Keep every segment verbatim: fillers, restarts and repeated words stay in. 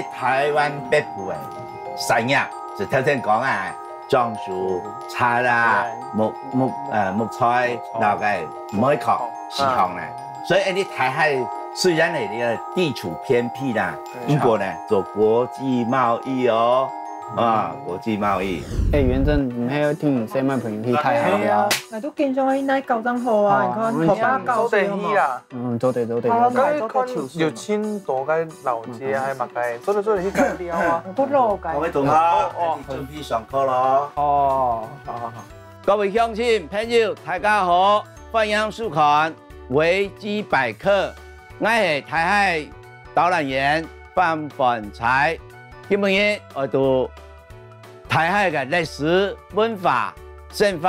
台灣北部个產業，就頭先講啊，樟樹、茶啦、木木呃木材，然後个煤礦、錫礦呢。所以，哎，你大溪雖然係一個地處偏僻啦，毋過呢，做國際貿易哦，啊，國際貿易。哎，元正，你還有聽你細妹朋友去大溪啊？𠊎都經常去該搞帳號啊，你看，好吧，搞做得去啦。嗯，做得做得。可以看有盡多个老街，還麼个，做得做得去該尞啊。不老个。各位同學，哦，哦。準備上課咯。哦，好好好。各位鄉親朋友，大家好，歡迎收看維基百客，𠊎係大溪導覽員范煥才。今晡日𠊎到大溪个歷史、文化、生活，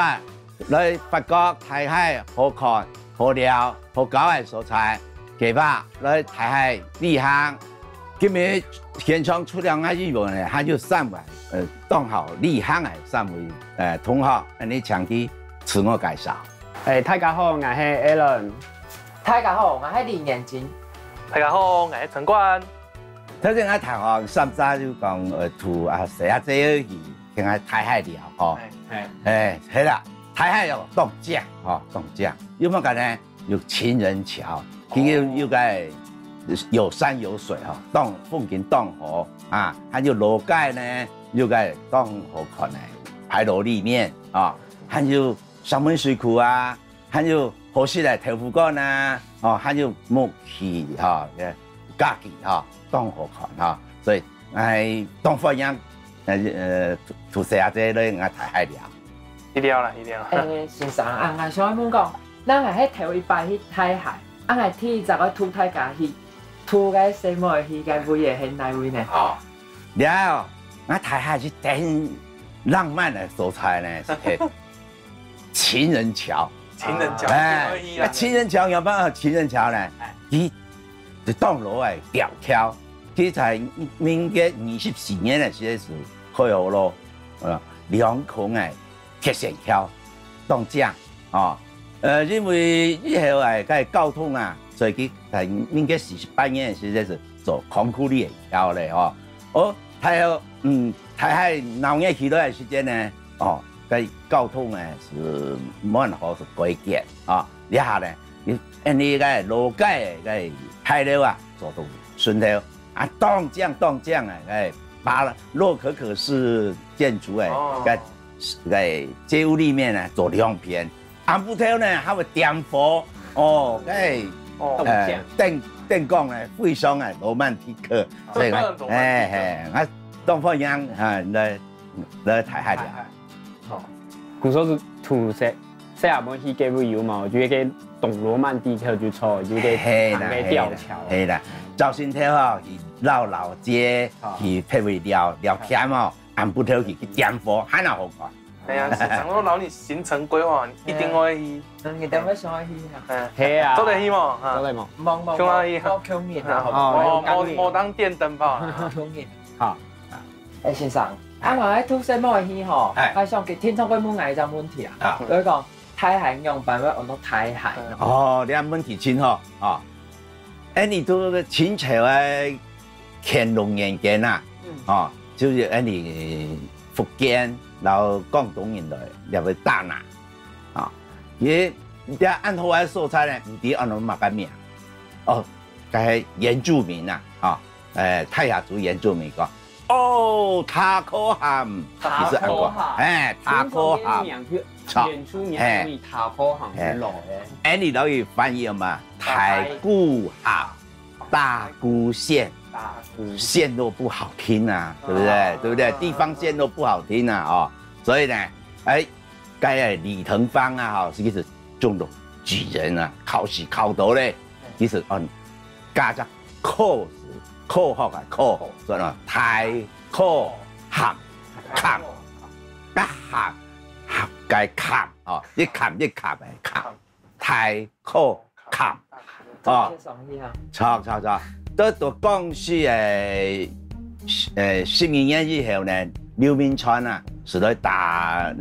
來發覺大溪好看、好尞、好搞个所在，計畫來大溪旅行。今日現場除了𠊎以外呢，還有三位，呃，當好旅行个三位，呃，同學，恁樣請佢自我介紹。哎，大家好，𠊎係Alan。大家好，𠊎係李元金。大家好，𠊎係陳冠。頭先𠊎聽哦，三儕就講，呃，同啊細阿姐去，聽下大溪尞吼。哎，哎，係啦，大溪哦，當靚吼，當靚。有麼个呢？有情人橋，佢有有个有山有水吼，當風景當好啊，還有老街呢，有个當好看个牌樓立面啊，還有石門水庫啊， 還有好食个豆腐乾啊，哦，還有木器吼，家具吼，當好看吼。所以，哎，當歡迎，呃，呃，同細阿姐來𠊎大溪尞。一定要啦，一定要。哎，先生啊，𠊎想問講，𠊎係頭一擺去大溪，啊，𠊎第一隻愛渡大家去，渡个細妹去个位仔係哪位呢？哦，了，𠊎大溪係真浪漫个所在呢，係 情人橋。情人橋，哎，一定要去啊。那情人橋有辦法情人橋呢？哎。佢就當老个吊橋，佢在民國二十四年个時節開好咯，呃，兩孔个鐵線橋，當靚哦。呃，因為以後个該交通啊，所以佢在民國四十八年个時節係做孔固力个橋咧哦。哦，大溪，嗯，大溪鬧熱起來个時節呢， 哦，該交通呢係蠻好，係改建啊。這下呢，佢恁呢个老街个牌樓啊，做到順頭啊，當靚當靚个，該巴洛可可式建築个，哦。該該街屋立面呢做兩片，暗晡頭呢還會點火，哦，該哦，呃，燈燈光呢非常个羅曼蒂克，所以呢，當羅曼蒂克。哎哎，啊，當歡迎啊來 來大溪尞。好，故所係同細細阿妹去該位有無？就係該當羅曼蒂克就著，就係該係啦，行該吊橋。係啦，係啦。朝晨頭吼，去遶老街，好。去別位尞尞天哦，暗晡頭去去點火，還較好看。哎呀，係，想說摎你行程規劃，你一定愛去。嗯，你等下想愛去啊？嗯，係啊。做得去無？哈。做得無？無無無，去哪裡？無去面啊，哦，無無無當電燈泡啊。無去面。好。 哎，先生，啊，𠊎愛渡細妹去吼，哎。𠊎想佢聽眾會問𠊎一隻問題啊，啊。就係講，大溪仰般會安到大溪呢？哦，你這問題真好啊！哎，你都清朝个乾隆年間啊，嗯。哦，就係哎你福建摎廣東人來，了會打那啊，佢這恁好个所在呢，毋知安到麼个名？哦，該係原住民啊，啊，哎，泰雅族原住民講， 哦，塔可罕，塔可罕。意思恁講，哎，塔可罕。聽說這名就著，原住民哎。叫塔可罕，哎。係老个。哎，你老有翻譯嘛？塔古罕，大姑線，大姑線都不好聽啊，對不對？哦。對不對？地方線都不好聽啊，哦，所以呢，哎，該个李騰芳啊，吼，其實中到舉人啊，考試考到咧，其實哦，加隻可字，科學个科，所以呢，大可罕，罕，該罕，罕个罕，哦，一罕一罕个罕，大可罕，哦，著著著，都到光緒个，呃，十二年以後呢，劉銘傳啊，就來打，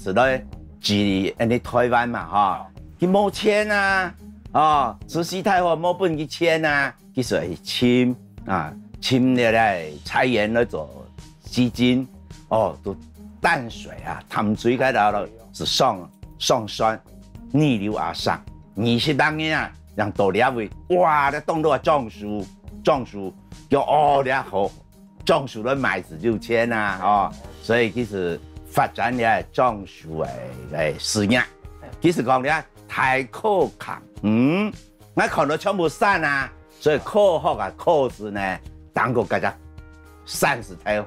就來治理恁呢台灣嘛，吼，佢無錢啊，哦，慈禧太后無分佢錢啊， 佢就去尋啊，尋這个財源來做基金，哦，都淡水啊，淡水該頭咯，係上，上山，二溜阿三，二十零年啊，正到這位，哇，這當多啊樟樹，樟樹，叫哦，這好，樟樹來賣係有錢啊，哦，所以佢係發展這樟樹个，个事業。佢係講這大科學，嗯，𠊎看到全部山啊，所以科學啊，科字呢，當過該隻山字頭，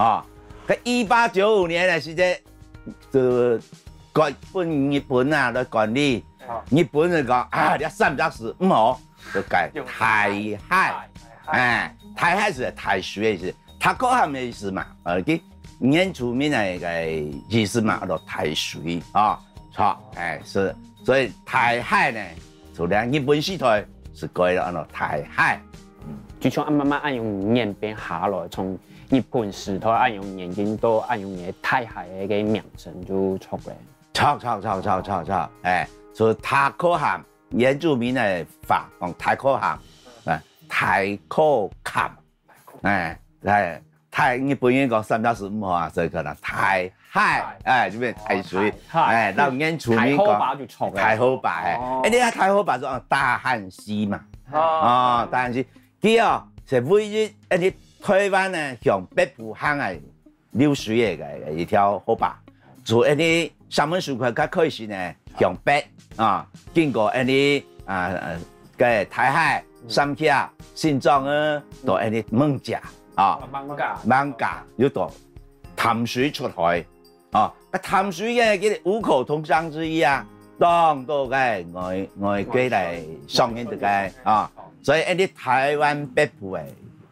哦。該一八九五年个時節，就管，分日本啊來管理，日本人講啊，這三隻字毋好，就改大溪。哎，大溪係大水个意思，takoyam个意思嘛，呃，佢原住民个，个意思嘛，安到大水啊，著，哎，係，所以大溪呢，就連日本時代係改了安到大溪。就像恁慢慢恁樣演變下來，從日本時代恁樣演變到恁樣个大溪个名稱就出來。著，著，著，著，著，著，哎，所以takoyam，原住民个話講takoyam，啊，大科學，哎，哎，大，日本人講三隻字毋好啊，所以可能大溪，哎，就變大水，哎，然後原住民講大河壩就出來。大河壩，哎，哦。哎，你看大河壩就，哦，大漢溪嘛，哦。哦，大漢溪，佢哦，係唯一，哎，你台灣呢，向北部行个 流水个，个一條河壩。自恁呢石門水庫較開始呢，向北啊，經過恁呢啊，个大溪、三峽、新莊啊，到恁呢艋舺啊，艋舺。艋舺又到淡水出海啊，啊淡水个佢个五口通商之一啊，當多个外，外國來商人个啊，所以恁呢台灣北部个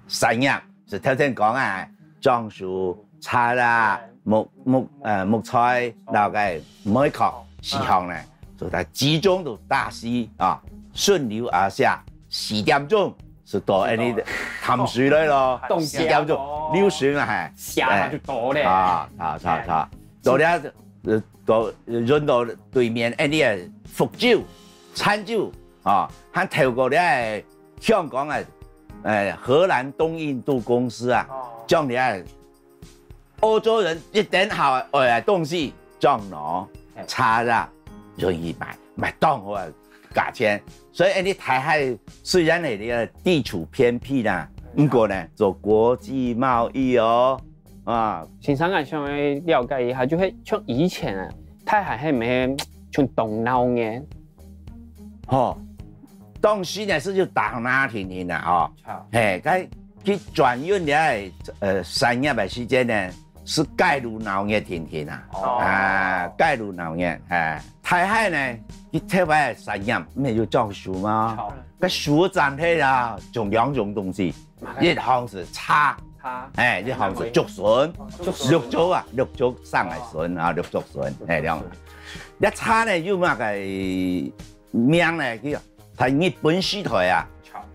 產業 係頭先講啊，樟樹、茶啊、木，木，呃，木材，然後个煤礦四項呢，所以佢集中到大溪啊，順流而下，四點鐘就到恁呢淡水來咯，四點鐘流水嘛，係，下就到咧。啊，著，著，著，到了，呃，到，呃，運到對面恁呢个福州、泉州啊，還透過了 香港个，誒，荷蘭東印度公司啊，將你个歐洲人一等好愛个東西，樟腦、茶啊，容易賣，賣當好个價錢。所以，誒，你大溪雖然係你个地處偏僻啦，毋過呢，做國際貿易哦，啊。先生啊，想要了解一下，就係像以前啊，大溪係毋係像當鬧熱？ 吼，當時呢，係就打打停停啊，吼。嘿，該佢轉運了，呃，產業个時間呢，係蓋如鬧熱停停啊，啊，蓋如鬧熱，哎，大溪呢，佢特別个產業，毋係有樟樹嘛，該樹長起啊，種兩種東西， 一項係茶，茶。哎，一項係竹筍，竹筍。綠竹啊，綠竹生个筍啊，綠竹筍，哎，兩。這茶呢，有麼个名呢？佢啊，在日本時代啊，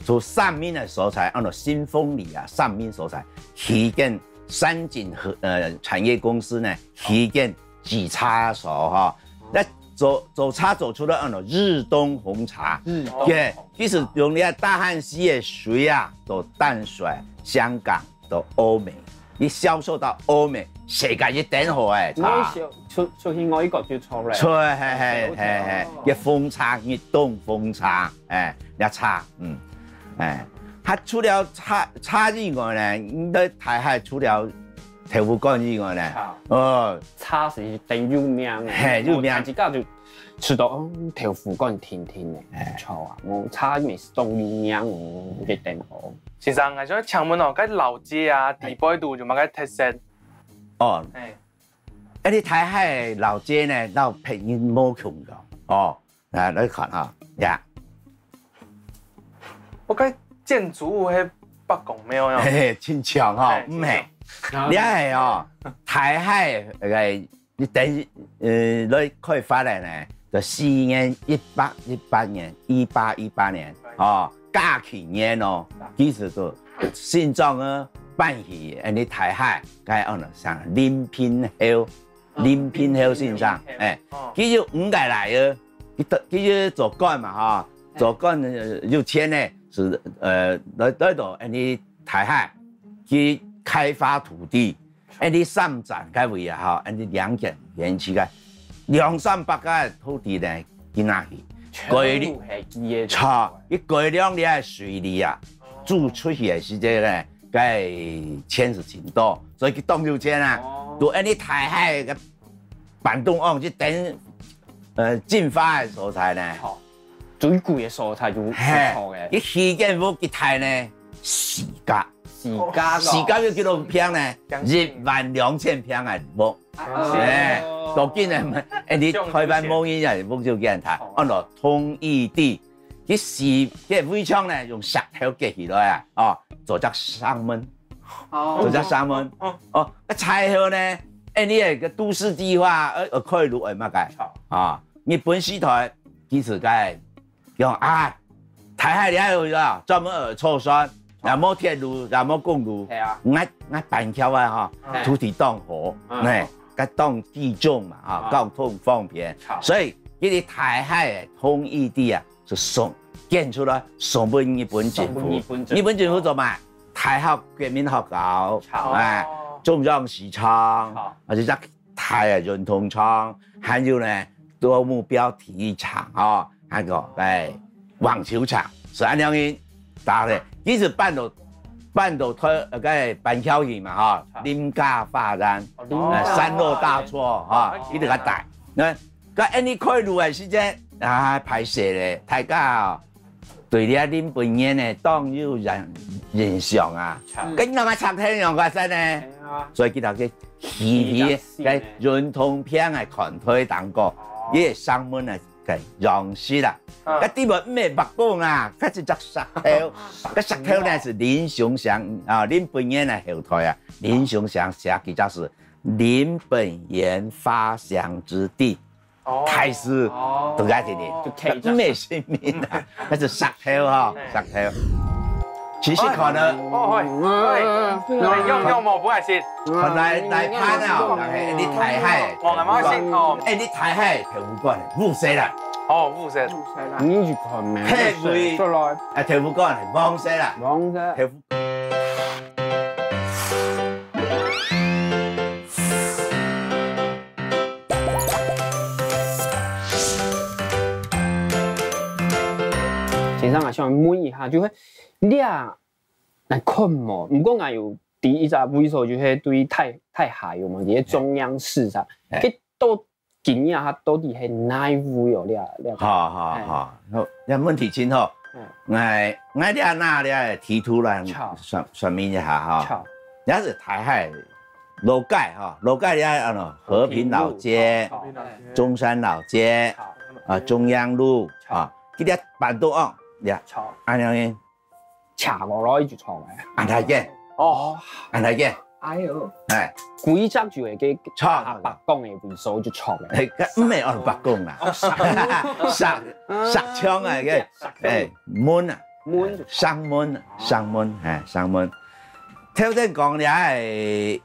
在三民个所在，安到新豐里啊，三民所在，起間三井和，呃，產業公司呢，起間製茶所哈。那做，做茶做出來安到日東紅茶，日東紅茶。佢係用這大漢溪个水啊， 到淡水、香港、到歐美，佢銷售到歐美，世界一等好誒，茶。出，出去外國就出來。出，嘿，嘿，嘿，嘿，哦。个紅茶，日東紅茶，哎，這茶，嗯，哎，佢除了茶，茶以外呢，你在大溪除了豆腐乾以外呢，哦，茶係當有名个，嘿，有名。大家就 知道，哦，豆腐乾甜甜个，哎。著啊，無茶味係當有名哦，一等哦。先生，𠊎想請問哦，該老街啊，底背肚有麼个特色？哦，哎。哎，你大溪老街呢，摎別人無共樣哦。哦，來，來看哈，呀。哦，該建築物係伯公廟哦。嘿嘿，真像哈，哎，毋係。真像。你係哦，大溪个 你等於，呃，來開發个呢，就西元一八一八年，一八一八年，哦，嘉慶年哦，其實就新莊啊，搬去恁呢大溪，該安到像臨平後，臨平後先生，哎，佢有五個倈仔，佢，佢做官嘛哈，做官，呃，有錢呢，係，呃，來，來到恁呢大溪去開發土地，恁呢三站該位啊，吼，恁呢兩間園區个兩三百个土地呢，佢拿去，改良，全部係佢个。著，佢改良這个水利啊，做出去个時節呢，該錢係真多，所以佢當有錢啊，哦。都恁呢大溪个 板東甕去等，呃，進發个所在呢。好，最貴个所在就，嘿，就著个。佢起間屋幾大呢？四甲。四甲哦。四甲有幾多坪呢？將近。一萬兩千坪个屋。啊，哎，哦。當緊个嘛，哎，你開辦無人啊，屋就幾大。哦。安到通義地，佢四，佢个圍牆呢，用石頭結起來啊，哦，做隻城門。哦。做隻城門。哦。哦，啊，最後呢，哎，你个都市計畫，呃，呃，開路愛麼个？好。啊，日本時代，其實該用啊，大溪這有啊，專門愛造船，也無鐵路，也無公路，係啊。𠊎，𠊎板橋啊，吼，嗯。土地當好，嗯。呢，該當集中嘛，哈，嗯。交通方便，好。所以，佢个大溪个通義地啊， 就送，捐出來送分日本政府。送分日本政府。日本政府做麼个？大學國民學校，好。哎，中央市場，好。還有隻大个運動場，還有呢，多目標體育場，吼，還有，哎，網球場，係恁樣个，打个，一直搬到，搬到台，呃，該板橋去嘛，吼，好。林家發展，哦，林家發展。哎，三落大厝，哈，哦，一直个帶。該 該恁呢開路个時節，啊，歹勢咧，大家哦，對這林本源呢，當有印，印象啊。嗯。該人个拆天用个山呢，係啊。所以佢頭个起起起一隻新个。該運動坪个看台當中，哦。佢个城門个，个樣式啦。啊。該地方毋係白講啊，該係隻石頭，石頭。該石頭呢係林松祥啊，林本源个後代啊，林松祥寫佢隻係林本源發祥之地。 哦。大字，哦。讀下去呢，就企在毋係姓名啊，該係石頭吼，嘿。石頭。其實可能，哦，會，會，會用，用無，不愛信。看來，來看啊，來，你大溪，哦，𠊎無信，哦。哎，你大溪豆腐乾，烏色啦。哦，烏色。烏色啦。你去看咩？黑尾，出來。哎，豆腐乾，黃色啦。黃色。豆腐 先生啊，想問一下，就係你啊，來看無？毋過𠊎有第一隻位所，就係對大，大溪有無？這个中央市場，嘿。佢到 今日哈到底係哪一位哦？這，這，好，好，哎。好，好，這問題真好。嗯。𠊎，𠊎這那這題圖啦，好。說，說明一下哈。好。這係大溪老街哈，老街這安到和平老街、和平路，好，好。中山老街，好。啊，中央路，好。啊，這个板東甕，這，好。恁樣呢， 斜落來就著个。恁大間。哦。恁大間。哎喲。哎。規隻就係該著，著，著。白講个位所就著个。哎，該毋係安到白講啦。哦，石，石，石牆啊，該，石牆。哎，門啊。門就著。城門啊，城門，哎，城門。頭先講了，哎，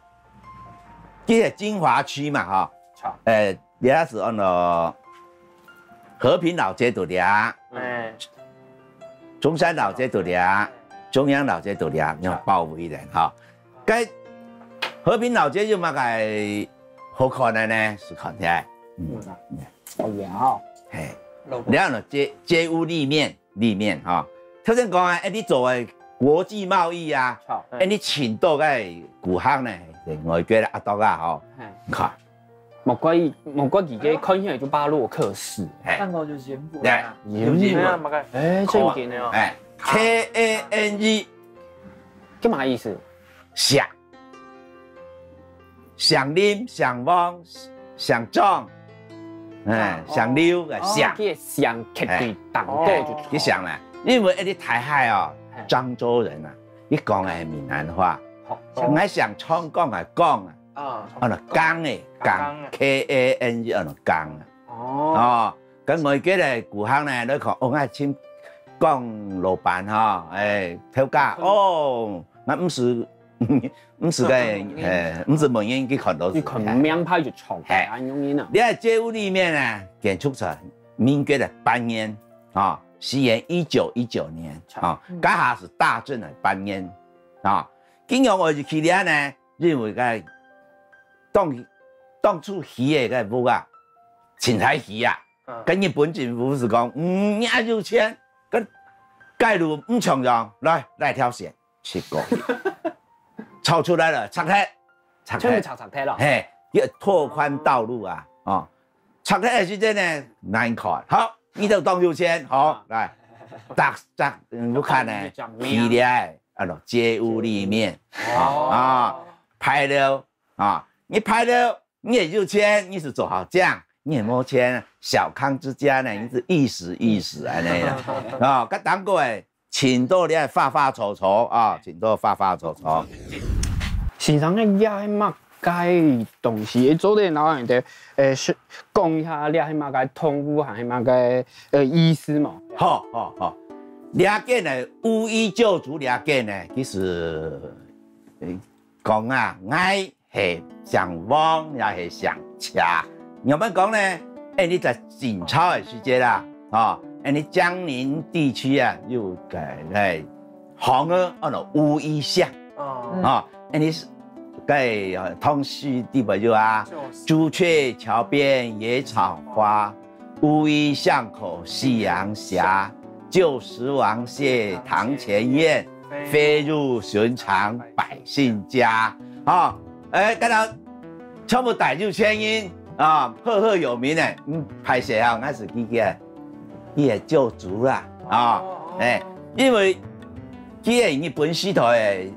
這个精華區嘛，哈。著。哎， 這係安到和平老街在這，哎。中山老街在這，中央老街在這，你看包圍咧哈。該和平老街有麼个好看个呢？係看起來，嗯。哦，有哦。嘿，老街。然後呢，街，街屋立面，立面哈。頭先講啊，哎，你做个國際貿易啊，好。哎，你請到个顧客呢，外國个阿伯啊，吼，嘿。你看， 莫怪，莫怪佢个看起來就巴洛克式。嘿。看過就幸福啊。對，幸福。哎，正經哦。哎，K A N E。這麼个意思？祥。祥林、祥旺、祥壯，哎，哦。祥溜个祥。哦，佢个祥刻對當高就著。哎，佢祥啦，因為一个大溪哦，嘿。漳州人啊，佢講个係閩南話。好。𠊎想唱歌啊，講啊， 啊。安到講个，講，講个。K A N E安到講啊。哦。哦，該外國个顧客呢，來看，哦，𠊎請講老闆吼，哎，頭家，嗯。哦，𠊎毋係，毋係个，嗯。哎，毋係問人去看到係，你看名牌就著，嘿。恁樣呢。你看街屋立面呢，建築在民國个八年，啊，西元一九一九年，啊，嗯。該下係大正个八年，啊。佢仰會起來呢？因為該當，當初起个該屋啊，盡大起啊。嗯。該日本政府係講，嗯，你恁有錢，該街路毋重要，來，來條線，七公里。造出來了，拆忒，拆忒。全部拆，拆忒了。嘿，要拓寬道路啊，哦，拆忒个時間呢，難看。好，你就當有錢，好，啊。來，搭，搭，嗯，我看呢，起來，啊，街屋立面，哦。啊，牌樓，啊，你牌樓，你也有錢，你是做好將，你也無錢，小康之家呢，你是意思意思恁樣啦。啊，該當過誒，請到你發發愁愁啊，請到發發愁愁。先生，該這係麼个東西？做得摎人兜，誒，係講一下，這係麼个動物，還係麼个，呃，意思無？好，好，好。這件呢，烏衣舊族這件呢，其實，誒，講啊，𠊎係姓王，也係姓謝。仰般講呢？誒，你在晉朝个時節啦，吼，誒，你江寧地區啊，有个，个 項仔，安到烏衣巷。哦。啊，恁呢係，該，呃，當時地方有啊，就是。朱雀橋邊野草花，烏衣巷口夕陽斜，舊時王謝堂前燕，飛入尋常百姓家。啊，誒，剛剛全部帶入聲音啊，赫赫有名誒，嗯，歹勢啊，𠊎係記得，佢个舊族啦，啊，哦，哦。誒，因為 佢个日本時代个，呃，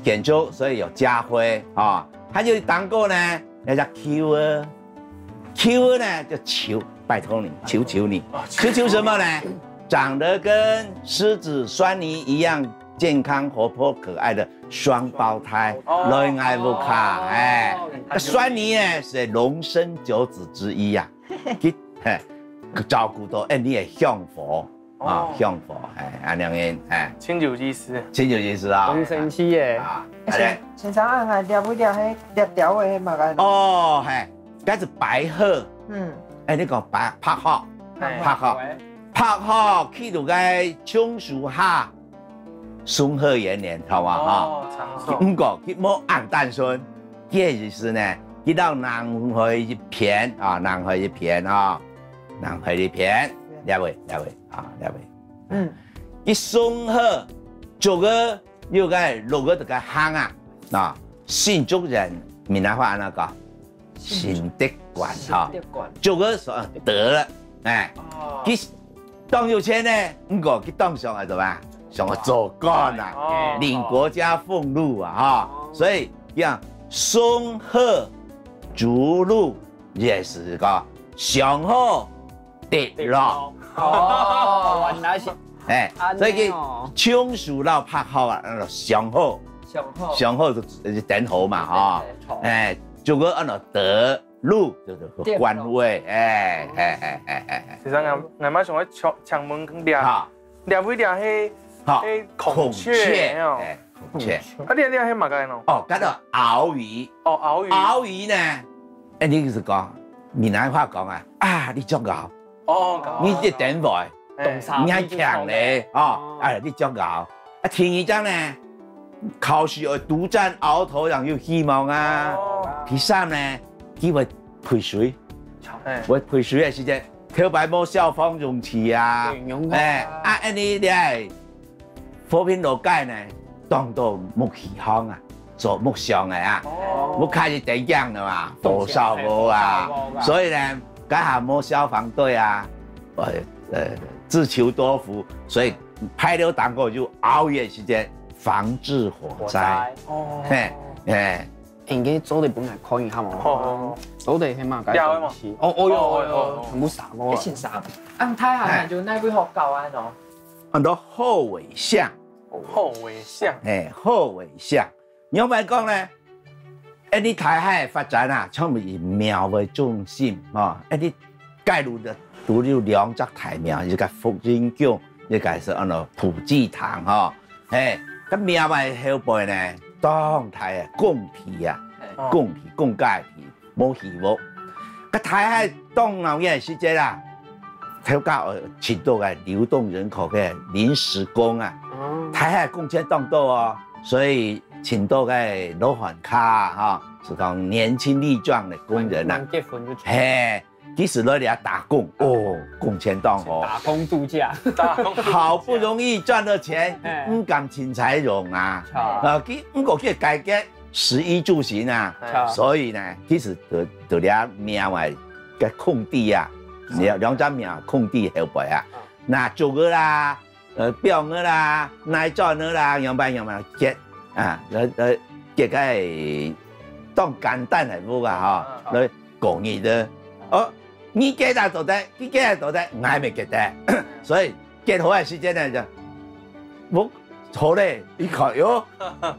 建築，所以有家徽啊。還有當過呢，該隻球仔，球仔呢，就求，拜託你，求求你，哦，求求什麼呢？長得跟獅子、猻猰一樣健康、活潑、可愛的雙胞胎，哦，來𠊎屋下，哦，誒，哦，該猻猰呢，係龍生九子之一啊。佢，嘿，照顧到，誒，你个香火， 啊，哦。香火，嘿，恁樣个，嘿。真有意思。真有意思啊。當生趣耶。啊，誒，先，先生，啊，𠊎這位這係，這條个係麼个呢？哦，嘿，該係白鶴。嗯。誒，你講白，白鶴，嘿。白鶴，白鶴去到該松樹下，松鶴延年，好無？哈。哦，長壽。毋過，佢無恁單純，佢个意思呢，佢到南海一片啊，南海一片啊。 南海這片，這位，這位，啊，這位。嗯。佢松鶴，竹仔，有个落仔个行啊，啊，新竹人閩南話安怎講？新竹縣，哈。新竹縣。竹仔說，呃，得了，誒。哦。佢當有錢呢，毋過佢當想愛做麼？想愛做官啊，哦。領國家俸祿啊，哈。哦。所以，講松鶴竹祿 也係講上好得落。哦，原來係。誒，恁樣哦。所以佢松樹摎白鶴啊，安到上好。上好。上好就，就等候嘛，吼。對，對，對。誒，就講安到得祿，就係官位。得祿。誒，誒，誒。先生，𠊎，𠊎嘛想愛請，請問這，哈。這位這係，哈，係孔雀，孔雀，沒有？誒，孔雀。啊，這，這係麼个呢？哦，該个鰲魚。哦，鰲魚。鰲魚呢， 誒，你係講，閩南話講啊，啊，你著鰲，哦，你這等會，誒。你還強咧，哦，哦。誒，你著鰲。啊，第二隻呢，考試愛獨佔鰲頭，正有希望啊。哦。第三呢，佢會歕水，誒。會歕水个時節，頭擺無消防用具啊。對，用過。誒，啊，恁呢你愛 和平路街呢，當多木器行啊，做木匠个啊，哦。木開始點樣了嘛，火燒屋啊，火燒屋啊。所以呢，該下無消防隊啊，呃，呃，自求多福，所以牌樓頂高有熬夜時間防治火災。火災。哦。嘿，嘿。應該做得分𠊎看一下無？好，好，好。做得係麼个東西？哦，哦喲，哦喲，哦喲。全部沙漠啊。一身沙漠。啊，大漢啊，就哪位好搞啊喏？ 安到後尾巷。後尾巷。嘿，後尾巷。仰般講呢？誒，你大溪發展啊，全部以廟為中心，吼。誒，你街路就獨有兩隻大廟，一個福仁宮，一個係安到普濟堂，吼。嘿，該廟个後背呢，當大个公地啊，嘿。公地，公家个地。 無起屋。該大溪當鬧熱个時節啊，頭家，呃，請到个流動人口个臨時工啊，哦。大溪工錢當多哦，所以盡多个羅漢腳啊，吼，係講年輕力壯个工人啊，結婚就係，其實來這打工，哦，工錢當好，打工度假，打工度假。好不容易賺了錢，毋敢清彩用啊，啊，佢毋過去解決食衣住行啊，所以呢，其實就就這苗个个空地啊，兩兩隻苗空地後背啊，那竹仔啦，呃，枋仔啦，泥磚仔啦，樣般樣般結啊，來來結个當簡單个屋啊，吼，來過日子。哦，你結啊做得，你結啊做得，𠊎乜結得，所以結好个時間呢就，屋好咧，一看喲，了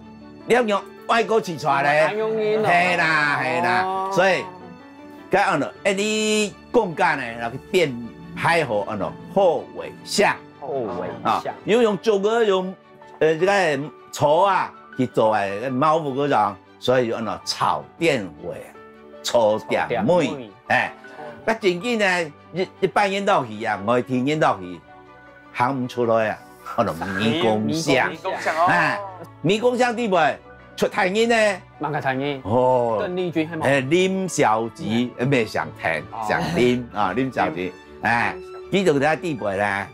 樣愛過起出來咧，係啦係啦，所以，該安到，哎，你講个呢，那個變歹好安到後尾相。 後尾啊，又用竹仔用呃這個草啊去做个茅屋个樣，所以安到草店尾，草店尾，哎，該正經呢，一一般人落去啊，外地人落去，行毋出來啊，安到迷宮巷，迷宮巷哦，哎，迷宮巷底背出大人呢，麼个大人？哦，鄧麗君係無？哎，林小姐，呃，毋係姓鄧，姓林啊，林小姐，哎，佢就在底背呢。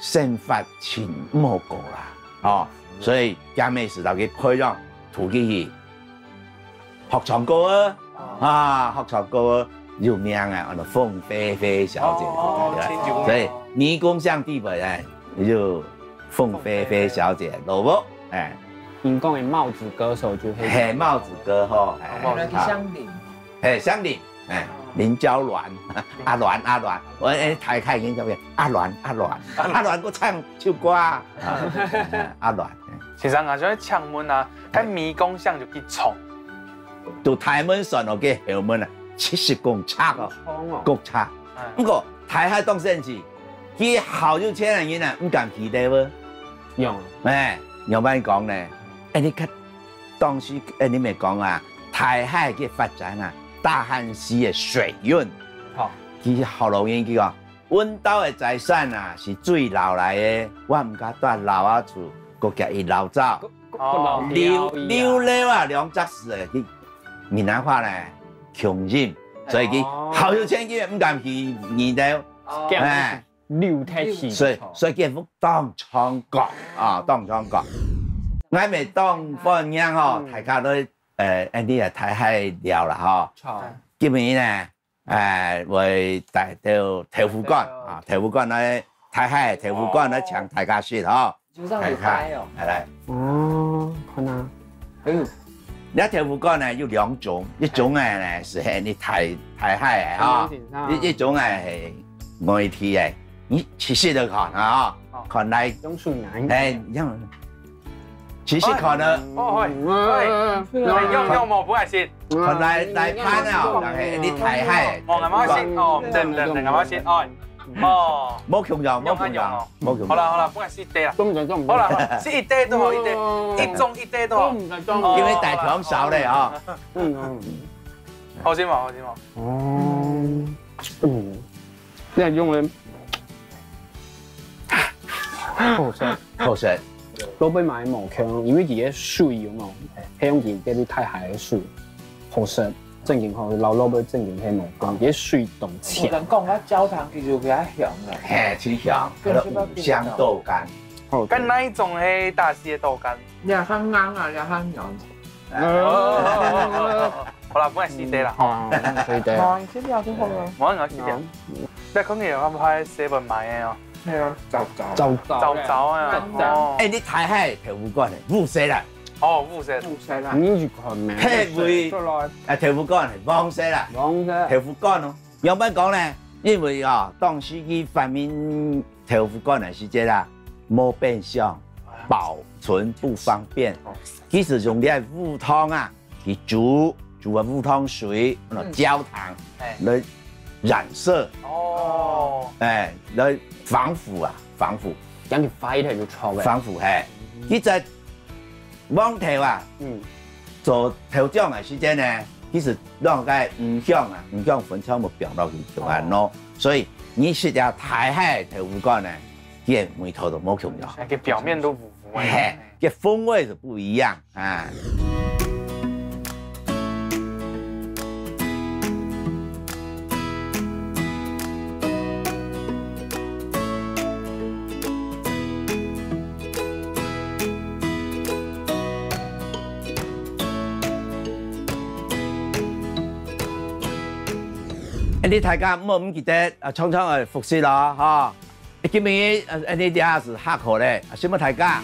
生活盡無過啦，吼，所以佢乜係到去培養，渡佢去學唱歌啊，啊，學唱歌啊，有名啊，安到鳳飛飛小姐，所以迷宮巷底背呢，就鳳飛飛小姐，老婆，哎，你講个帽子歌手就係，係帽子歌吼，哎，係香林。 哎，林嬌鑾，阿鑾阿鑾，𠊎哎大概應該叫阿鑾阿鑾，阿鑾个唱唱歌啊，阿鑾。先生啊，想愛請問啊，該迷宮巷就幾長？對大門算落去後門啊，七十公尺哦，公尺。毋過大溪當神奇，佢好有錢个人啊，毋敢起樓哦。用，哎，仰般講呢？哎，你看 當時，誒，你乜講啊，大溪个發展啊，大漢溪个水運，吼，佢學老人佢講，阮兜个財產啊，係水流來个，我毋敢蹛樓仔厝，過驚佢流走，流流啊，兩隻字誒，佢閩南話呢，窮人，所以佢好有錢佢毋敢起二樓，誒。 流忒去。所以，所以結婚當常講啊，當常講。𠊎乜當歡迎吼，大家都，呃，恁呢啊，大溪尞啦吼。今日呢，呃，會帶到豆腐乾啊，豆腐乾來，大溪豆腐乾來請大家食吼。 就上禮拜哦。來來，哦，看啊，哎呦，你豆腐乾呢有兩種，一種呢係你大大溪个哈，一一種呢係外地个，你試食就看啊，看來，用手拿，哎，用，試食看啊，哦，會會，用用無不愛食，看來來盤啊，係你大溪个，無愛食哦，等等等愛食哦。 哦，無共樣，無共樣，無共樣。好啦好啦，不管係一塊啦。好啦好啦，係一塊都好，一塊，一盅一塊都好。因為大腸少咧啊。嗯嗯。好食無？好食無？哦，嗯，這樣用的，好食，好食。都被買無可能，因為佢个水有無？係用佢个大溪个水，好食。 正經吼，老老尾正經係無講，佢水當強。有人講啊，焦糖其實有比較香个。嘿，真香，佢个五香豆乾。哦，該哪一種係大溪个豆乾？這較硬啊，這較軟。哦，好啦，不然四塊啦，吼。哦，四塊。哦，你先不要就好了。我愛四塊。那可能有安排seven買个哦。係啊，早早。早早。早早啊，哦。哎，你大溪豆腐乾呢？烏色啦。 哦，烏色。烏色啦。你去看咩？黑尾，啊，豆腐乾係黃色啦。黃色。豆腐乾哦，仰般講呢？因為啊，當時佢發明豆腐乾个時節啦，無冰箱，保存不方便。其實用這烏糖啊，去煮，煮个烏糖水，焦糖來染色。哦。哎，來防腐啊，防腐。將佢壞忒就臭个。防腐，嘿。佢在 往頭啊，嗯，做頭獎个時間呢，其實讓該五香啊，五香粉全部放落去就安咯。所以你食條大溪豆腐乾呢，佢个味道都無共樣。佢表面都烏烏。嘿，个风味是不一样啊。 恁呢大家毋好毋記得啊，常常來複習咯，吼。今晡日啊，恁呢這下係下課咧，啊，承蒙大家。